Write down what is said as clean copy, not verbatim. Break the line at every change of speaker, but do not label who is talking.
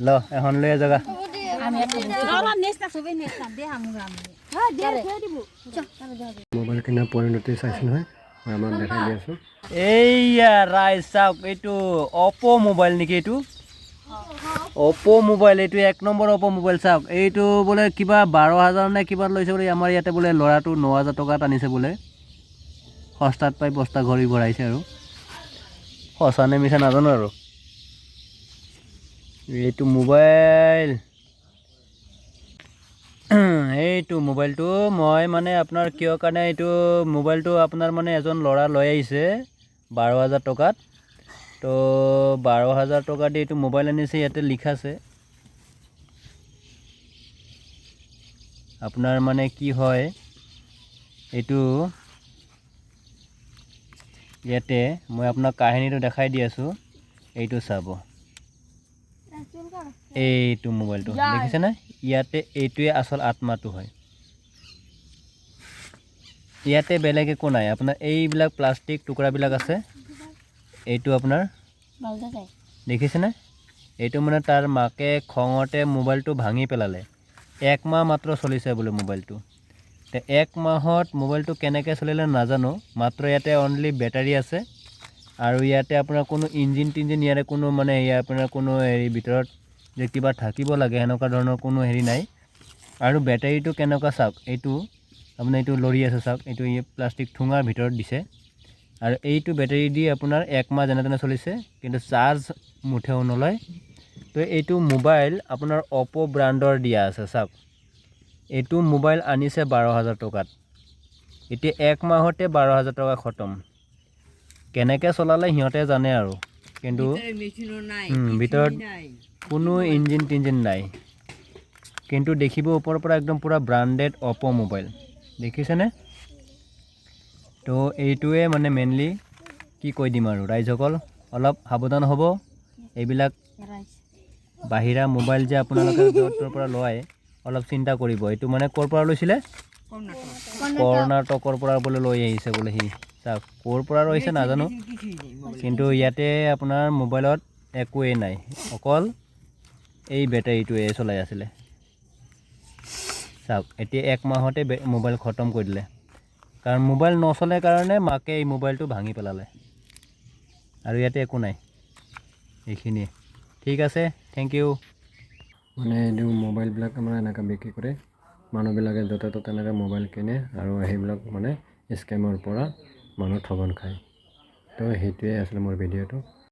ল, এখন লৈ যাগা।
চবেই নেচ না দে আমি।
মোবাইল কিনাৰ পৰিণতি চাইছোঁ নহয়, মই আপোনাক দেখাই দি আছোঁ।
এইয়া ৰাইজ, চাওক, এইটো অপ' মোবাইল নেকি? এইটো অপ' মোবাইল, এইটো এক নম্বৰ অপ' মোবাইল। চাওক, এইটো বোলে কিবা 12,000 নে কিবা লৈছে বোলে। আমাৰ ইয়াতে বোলে ল'ৰাটো 9,000 টকাত আনিছে বোলে। সস্তাত পাই বস্তা ঘৰি ভৰাইছে আৰু। সঁচা নে মিছা নাজানো আৰু। এইটো মোবাইল, এইটো মোবাইলটো মই মানে আপোনাৰ কিয় কাৰণে এইটো মোবাইলটো আপোনাৰ মানে এজন ল'ৰা লৈ আহিছে 12,000 টকাত। তো 12,000 টকা দি এইটো মোবাইল আনিছে। ইয়াতে লিখা আছে আপোনাৰ মানে কি হয় এইটো। ইয়াতে মই আপোনাক কাহিনীটো দেখাই দি আছোঁ। এইটো চাব, এইটো মোবাইলটো দেখিছেনে? ইয়াতে এইটোৱে আচল আত্মাটো হয়। ইয়াতে বেলেগ একো নাই আপোনাৰ, এইবিলাক প্লাষ্টিক টুকুৰাবিলাক আছে। এইটো আপোনাৰ দেখিছেনে? এইটো মানে তাৰ মাকে খঙতে মোবাইলটো ভাঙি পেলালে। এক মাহ মাত্ৰ চলিছে বোলে মোবাইলটো। তে এক মাহত মোবাইলটো কেনেকৈ চলিলে নাজানো। মাত্ৰ ইয়াতে অনলি বেটাৰী আছে আৰু ইয়াতে আপোনাৰ কোনো ইঞ্জিন টিঞ্জিন, ইয়াৰে কোনো মানে ইয়াৰ আপোনাৰ কোনো হেৰি ভিতৰত যে কিবা থাকিব লাগে, সেনেকুৱা ধৰণৰ কোনো হেৰি নাই। আৰু বেটাৰীটো কেনেকুৱা চাওক, এইটো আপোনাৰ এইটো লৰি আছে চাওক, এইটো এই প্লাষ্টিক ঠোঙাৰ ভিতৰত দিছে। আৰু এইটো বেটাৰী দি আপোনাৰ এক মাহ যেনে তেনে চলিছে, কিন্তু চাৰ্জ মুঠেও নলয়। তো এইটো মোবাইল আপোনাৰ অপ' ব্ৰাণ্ডৰ দিয়া আছে চাওক। এইটো মোবাইল আনিছে 12,000 টকাত, এতিয়া এক মাহতে 12,000 টকা খতম। কেনেকৈ চলালে সিহঁতে জানে আৰু। কিন্তু ভিতৰত কোনো ইঞ্জিন টিঞ্জিন নাই, কিন্তু দেখিব ওপৰৰ পৰা একদম পূৰা ব্ৰাণ্ডেড অপ' মোবাইল, দেখিছেনে? তো এইটোৱে মানে মেইনলি কি কৈ দিম আৰু, ৰাইজসকল অলপ সাৱধান হ'ব। এইবিলাক বাহিৰা মোবাইল যে আপোনালোকে য'ৰ ত'ৰ পৰা লয়, অলপ চিন্তা কৰিব। এইটো মানে ক'ৰ পৰা লৈছিলে? কৰ্ণাটকৰ পৰা বোলে লৈ আহিছে বোলে সি। চাওক, ক'ৰ পৰা লৈছে নাজানো, কিন্তু ইয়াতে আপোনাৰ মোবাইলত একোৱেই নাই, অকল এই বেটাৰীটোৱে চলাই আছিলে। চাওক, এতিয়া এক মাহতে মোবাইল খতম কৰি দিলে। কাৰণ মোবাইল নচলে কাৰণে মাকে এই মোবাইলটো ভাঙি পেলালে। আৰু ইয়াতে একো নাই, এইখিনিয়ে। ঠিক আছে, thank U.
মানে এইটো মোবাইলবিলাক মানে এনেকৈ বিক্ৰী কৰে মানুহবিলাকে, য'তে ত'তে এনেকৈ মোবাইল কিনে আৰু সেইবিলাক মানে স্কেমৰ পৰা মানুহ ঠগন খায়। তো সেইটোৱে আছিলে মোৰ ভিডিঅ'টো।